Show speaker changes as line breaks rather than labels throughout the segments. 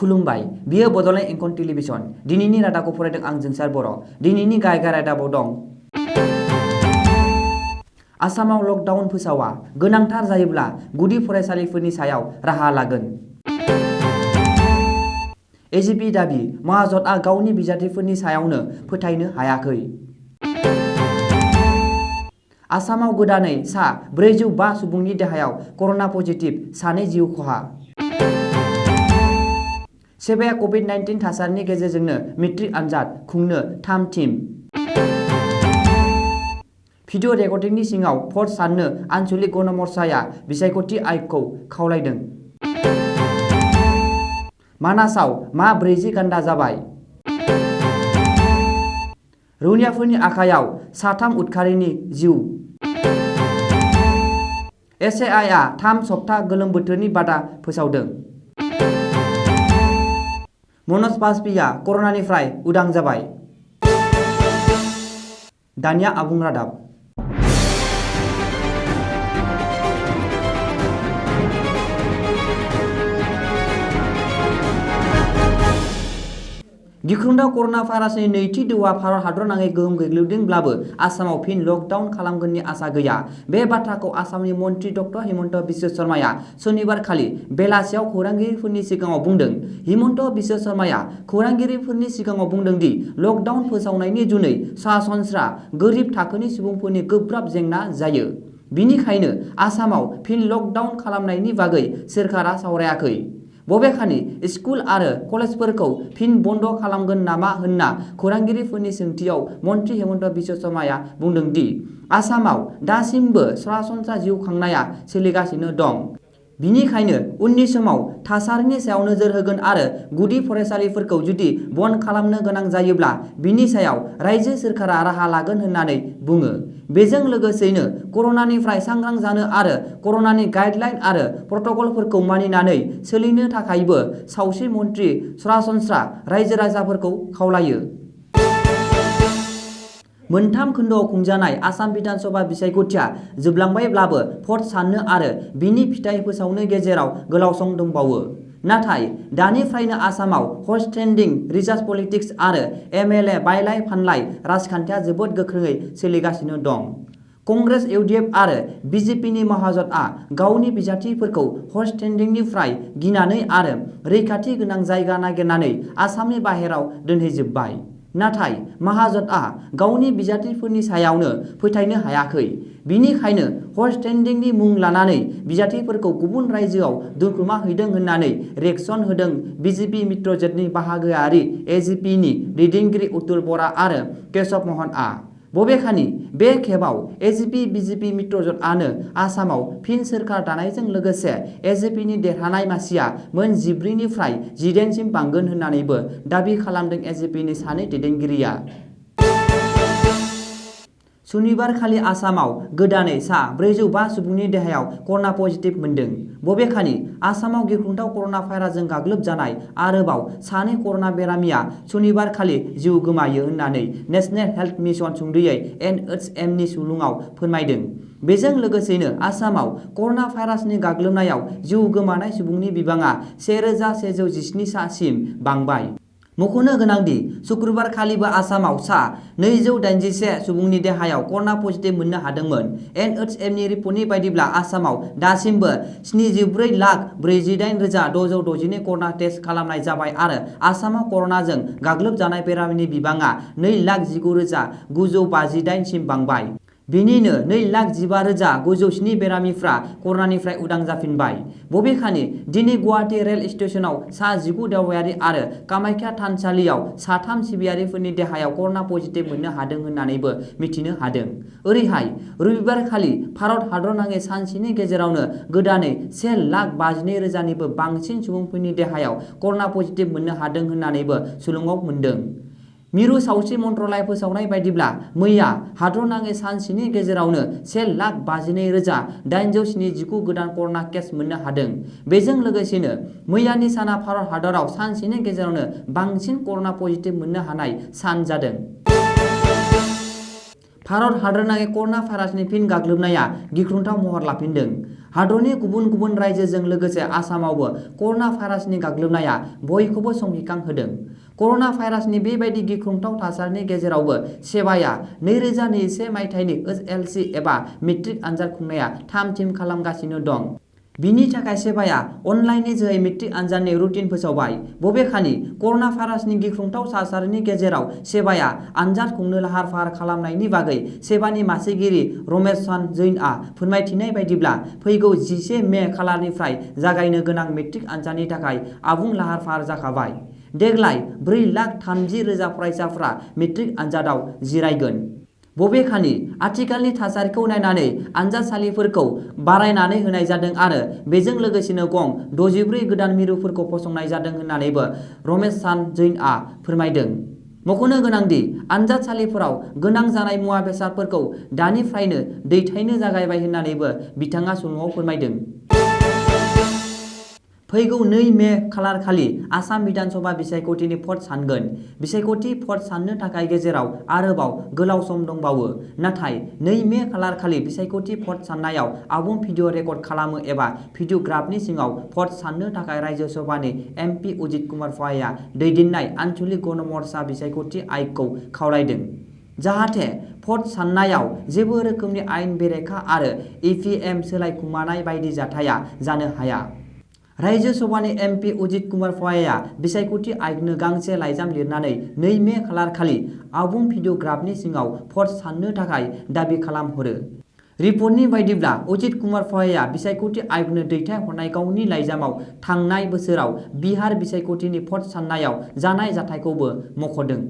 खुलुमबाय बियो बड'लेण्ड इंखन टेलिभिजन दिनैनि रादाबखौ फरायदों आं जोंसार बर' दिनैनि गाहाय रादाबाव दं आसामाव लकडाउन फोसावा गोनांथार जायोब्ला गुदि फरायसालिफोरनि सायाव राहा लागोन एजिपि दाबि महाजनआ गावनि बिजाथिफोरनि सायावनो फोथायनो हायाखै आसामाव गोदानै सा 405 सुबुंनि देहायाव कर'ना पजिटिभ सानै जिउ खहा सेबाया कभिड-19 थासारिनि गेजेरजोंनो मेट्रिक आनजाद खुंनो थाम थिम भिडिअ रेकर्डिंनि सिङाव भट साननो आनसलिक गणमर्चाया बिसायख'थि आय'गखौ खावलायदों मानासाव मा 40 गान्दा जाबाय रौनियाफोरनि आखायाव साथाम उदखारिनि जिउ एसएआइआ 3 सप्ता गोलोम बोथोरनि बादा फोसावदों मनज बाजपेयीआ कर'नानिफ्राय उदां जाबाय दानिया आबुं रादाब गिख्रंथाव कर'ना भाइरासनि नैथि दोआ भारत हादरनाङै गोहोम गोग्लैदोंब्लाबो आसामाव फिन लकडाउन खालामगोननि आसा गैया बे बाथ्राखौ आसामनि मन्त्रि डक्टर हिमन्त बिश्व शर्माया सनिबारखालि बेलासियाव खौरांगिरिफोरनि सिगाङाव बुंदों हिमन्त बिश्व शर्माया खौरांगिरिफोरनि सिगाङाव बुंदों दि लकडाउन फोसावनायनि जुनै सरासनस्रा गोरिब थाखोनि सुबुंफोरनि गोब्राब जेंना जायो बिनिखायनो आसामाव फिन लकडाउन खालामनायनि बागै सोरखारा सावरायाखै बबेखानि स्कुल आरो कलेजफोरखौ फिन बन्द खालामगोन नामा होनना खौरांगिरिफोरनि सोंथियाव मन्त्रि हिमन्त बिश्व शर्माया बुंदों दि आसामाव दासिमबो सरासनस्रा जिउ खांनाया सोलिगासिनो दं बिनिखायनो उननि समाव थासारिनि सायाव नोजोर होगोन आरो गुदि फरायसालिफोरखौ जुदि बन्द खालामनो गोनां जायोब्ला बिनि सायाव रायजो सोरखारा राहा लागोन होननानै बुङो बेजों लोगोसेनो कर'नानिफ्राय सांग्रां जानो आरो कर'नानि गाइडलाइन आरो प्रट'कलफोरखौ मानिनानै सोलिनो थाखायबो सावस्रि मन्त्रि सरासनस्रा रायजो राजाफोरखौ खावलायो मोनथाम खोन्दोआव खुंजानाय आसाम बिधान सभा बिसायख'थिया जोबलांबायब्लाबो भट साननो आरो बिनि फिथाइ फोसावनो गेजेराव गोलाव सम दंबावो नाथाय दानिफ्रायनो आसामाव हर्स ट्रेडिं रिजार्भ पलिटिक्स आरो एमएलए बायलाय फानलाय राजखान्थिया जोबोद गोख्रोङै सोलिगासिनो दं कंग्रेस इउडिएफ आरो बिजेपिनि महाजनआ गावनि बिजाथिफोरखौ हर्स ट्रेडिंनिफ्राय गिनानै आरो रैखाथि गोनां जायगा नागिरनानै आसामनि बाहेराव दोनहैजोब्बाय नाथाय महाजनआ गावनि बिजाथिफोरनि सायावनो फोथायनो हायाखै बिनिखायनो हर्स ट्रेडिंनि मुं लानानै बिजाथिफोरखौ गुबुन रायजोआव दोनखुमा हैदों होननानै रिएक्सन होदों बिजेपि मित्रजोंनि बाहागोआरि एजिपिनि दैदेनगिरि अतुल बरा आरो केशव महनआ बबेखानि बे खेबाव एजिपि बिजेपि मित्रजोंआनो आसामाव फिन सोरखार दानायजों लोगोसे एजिपिनि देरहानाय मासिया मोन 14 निफ्राय 18 सिम बांगोन होननानैबो दाबि खालामदों एजिपिनि सानै दैदेनगिरिया सुनिबारखालि आसामाव गोदानै सा 405 सुबुंनि देहायाव कर'ना पजिटिभ मोनदों बबेखानि आसामाव गिख्रंथाव कर'ना भाइरासजों गाग्लोबजानाय आरोबाव सानै कर'ना बेरामिया सुनिबारखालि जिउ गोमायो होननानै नेशनेल हेल्थ मिशन सुंद'यै NHMनि सुलुङाव फोरमायदों बेजों लोगोसेनो आसामाव कर'ना भाइरासनि गाग्लोबनायाव जिउ गोमानाय सुबुंनि बिबाङा 1117 सिम बांबाय मख'नो गोनांदि शुक्रबारखालिबो आसामाव सा 281 सुबुंनि देहायाव कर'ना पजिटिभ मोननो हादोंमोन NHMनि रिपर्टनि बायदिब्ला आसामाव दासिमबो 74,48,662 कर'ना टेस्ट खालामनाय जाबाय आरो आसामाव कर'नाजों गाग्लोबजानाय बेरामिनि बिबाङा 2,19,958 सिम बांबाय बेनिनो 2,15,907 बेरामिफ्रा कर'नानिफ्राय उदां जाफिनबाय बबेखानि दिनै गुवाहाटी रेल स्टेशनाव सा 19 दावबायारि आरो कामाख्या थानसालियाव सा 3 सिबियारिफोरनि देहायाव कर'ना पजिटिभ मोननो हादों होननानैबो मिथिनो हादों ओरैहाय रबिबारखालि भारत हादरनाङै सानसेनि गेजेरावनो गोदानै 1,52,000निबो बांसिन सुबुंफोरनि देहायाव कर'ना पजिटिभ मोननो हादों होननानैबो सुलुङाव मोनदों मिरु सावस्रि मन्त्रालय फोसावनाय बायदिब्ला मैया हादरनाङै सानसेनि गेजेरावनो 1,52,879 गोदान कर'ना केस मोननो हादों बेजों लोगोसेनो मैयानि साना भारत हादराव सानसेनि गेजेरावनो बांसिन कर'ना पजिटिभ मोननो हानाय सान जादों भारत हादरनाङै कर'ना भाइरासनि फिन गाग्लोबनाया गिख्रंथाव महर लाफिनदों। हादरनि गुबुन गुबुन रायजोजों लोगोसे आसामावबो कर'ना भाइरासनि गाग्लोबनाया बयखौबो समखिखांहोदों। कर'ना भाइरासनि बेबायदि गिख्रंथाव थासारिनि गेजेरावबो सेबाया 2021 मायथाइनि एसएलसि एबा मेट्रिक आनजाद खुंनाया थाम-थिम खालामगासिनो दं। बिनि थाखाय सेबाया अनलाइननि जोहै मेट्रिक आनजादनि रुटिन फोसावबाय। बबेखानि कर'ना भाइरासनि गिख्रंथाव थासारिनि गेजेराव सेबाया आनजाद खुंनो लाहार-फाहार खालामनायनि बागै सेबानि मासिगिरि रमेशान जैनआ फोरमायथिनाय बायदिब्ला फैगौ 11 मे खालारनिफ्राय जागायनो गोनां मेट्रिक आनजादनि थाखाय आबुं लाहार-फाहार जाखाबाय। देग्लाय 4,30,000 फरायसाफ्रा मेट्रिक आनजादाव जिरायगोन। बबेखानि आथिखालनि थासारिखौ नायनानै आनजादसालिफोरखौ बारायनानै होनाय जादों आरो बेजों लोगोसेनो गं 64 गोदान मिरुफोरखौ फसंनाय जादों होननानैबो रमेशान जैनआ फोरमायदों। मख'नो गोनांदि आनजादसालिफोराव गोनां जानाय मुवा बेसादफोरखौ दानिफ्रायनो दैथायनो जागायबाय होननानैबो बिथाङा सुलुङाव फोरमायदों। फैगौ 2 मे खालारखालि आसाम बिधानसभा बिसायख'थिनि भट सानगोन। बिसायख'थि भट साननो थाखाय गेजेराव आरोबाव गोलाव सम दंबावो। नाथाय 2 मे खालारखालि बिसायख'थि भट साननायाव आबुं भिडिअ रेकर्ड खालामो एबा भिडिअग्राफनि सिङाव भट साननो थाखाय रायजो सभानि एमपि अजित कुमार पावाया दैदेननाय आन्चलिक गण मोर्चा बिसायख'थि आय'गखौ खावलायदों। जाहाथे भट साननायाव जेबो रोखोमनि आयेन बेरेखा आरो इभिएम सोलायखुमानाय बायदि जाथाया जानो हाया। रायजो सभानि एमपि अजित कुमार पावाया बिसायख'थि आय'गनो गांसे लाइजाम लिरनानै 2 मे खालारखालि आबुं भिडिअग्राफनि सिङाव भट साननो थाखाय दाबि खालामहरो। रिपर्टनि बायदिब्ला अजित कुमार पावाया बिसायख'थि आय'गनो दैथायहरनाय गावनि लाइजामाव थांनाय बोसोराव बिहार बिसायख'थिनि भट साननायाव जानाय जाथायखौबो मख'दों।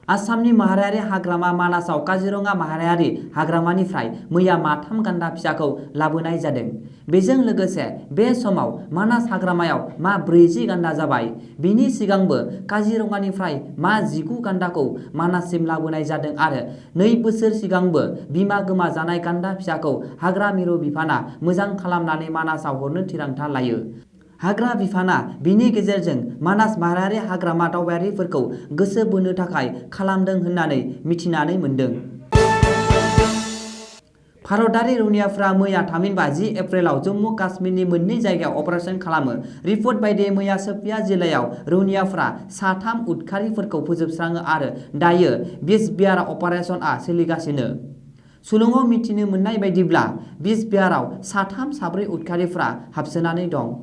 आसामनि माहारियारि हाग्रामा मानासआव काजिरङा माहारियारि हाग्रामानिफ्राय मैया माथाम गान्दा फिसाखौ लाबोनाय जादों। बेजों लोगोसे बे समाव मानास हाग्रामायाव मा 40 गान्दा जाबाय। बिनि सिगांबो काजिरङानिफ्राय मा 19 गान्दाखौ मानाससिम लाबोनाय जादों आरो 2 बोसोर सिगांबो बिमा गोमाजानाय गान्दा फिसाखौ हाग्रा मिरु बिफाना मोजां खालामनानै मानासआव हरनो थिरांथा लायो। हाग्रा बिफाना बिनि गेजेरजों मानास माहारियारि हाग्रामा दावबायारिफोरखौ गोसो बोनो थाखाय खालामदों होननानै मिथिनानै मोन्दों। भारतारि रौनियाफोरा मैया थामहिनबा 10 एप्रिलाव जम्मु काश्मीरनि मोननै जायगायाव अपारेसन खालामो। रिपर्ट बायदियै मैया शोपियां जिल्लायाव रौनियाफोरा सा 3 उदखारिफोरखौ फोजोबस्राङो आरो दायो बिजबिहार अपारेसनआ सोलिगासिनो। सुलुङाव मिथिनो मोननाय बायदिब्ला बिजबिहाराव सा 3-4 उदखारिफोरा हाबसोनानै दं।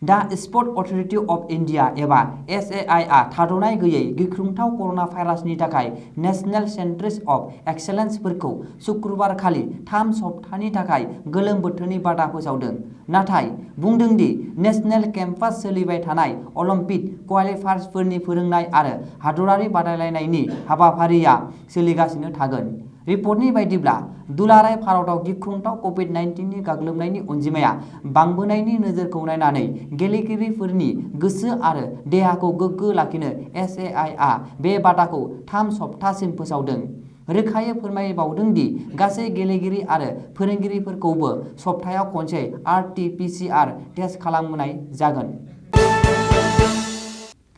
दा स्पट अथ'रिटि अफ इन्डिया एबा एसएआइ आ थाद'नाय गैयै गिख्रंथाव कर'ना भाइरासनि थाखाय नेशनेल सेन्टार्स अफ एक्सेलेन्सफोरखौ शुक्रबारखालि 3 सप्ताहनि थाखाय गोलोम बोथोरनि बादा फोसावदों। नाथाय बुंदों दि नेशनेल केम्पास सोलिबाय थानाय अलिम्पिक क्वालिफायार्सफोरनि फोरोंनाय आरो हादरारि बादायलायनायनि हाबाफारिया सोलिगासिनो थागोन। रिपर्टनि बायदिब्ला दुलाराय भारतआव गिख्रंथाव कभिड-19 गाग्लोबनायनि अनजिमाया बांबोनायनि नोजोरखौ नायनानै गेलेगिरिफोरनि गोसो आरो देहाखौ गोग्गो लाखिनो एसएआइ आ बे बादाखौ 3 सप्ताहसिम फोसावदों। रोखायै फोरमायबावदों दि गासै गेलेगिरि आरो फोरोंगिरिफोरखौबो सप्तायाव खनसे आरटि-पिसिआर टेस्ट खालामनाय जागोन।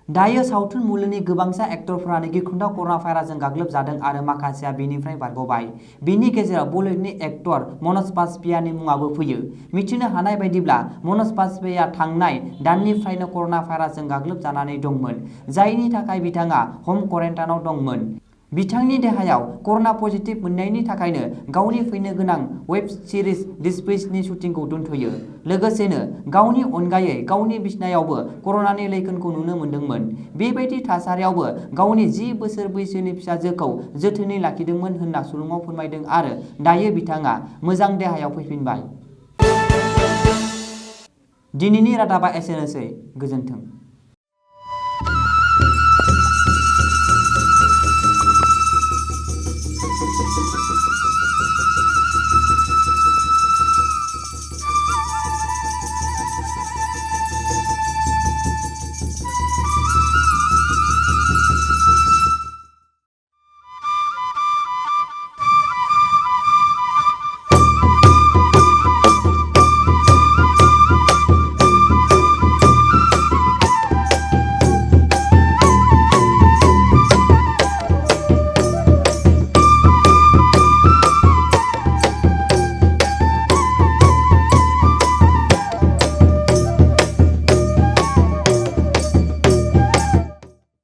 दायो सावथुन मुलुगनि गोबांसा एक्टरफोरानो गिख्रंथाव कर'ना भाइरासजों गाग्लोबजादों आरो माखासेया बेनिफ्राय बारग'बाय। बेनि गेजेराव बलिउडनि एक्टर मनज बाजपेयीनि मुङाबो फैयो। मिथिनो हानाय बायदिब्ला मनज बाजपेयीआ थांनाय दाननिफ्रायनो कर'ना भाइरासजों गाग्लोबजानानै दंमोन, जायनि थाखाय बिथाङा ह'म क्वारेन्टाइनआव दंमोन। बिथांनि देहायाव कर'ना पजिटिभ मोननायनि थाखायनो गावनि फैनो गोनां वेब सिरिज डिस्प्लेसनि शुटिंखौ दोनथ'यो। लोगोसेनो गावनि अनगायै गावनि बिसिनायावबो कर'नानि लैखोनखौ नुनो मोन्दोंमोन। बेबायदि थासारियावबो गावनि 10 बोसोर बैसोनि फिसाजोखौ जोथोनै लाखिदोंमोन होनना सुलुङाव फोरमायदों आरो दायो बिथाङा मोजां देहायाव फैफिनबाय। दिनैनि रादाबा एसेनोसै। गोजोन्थों।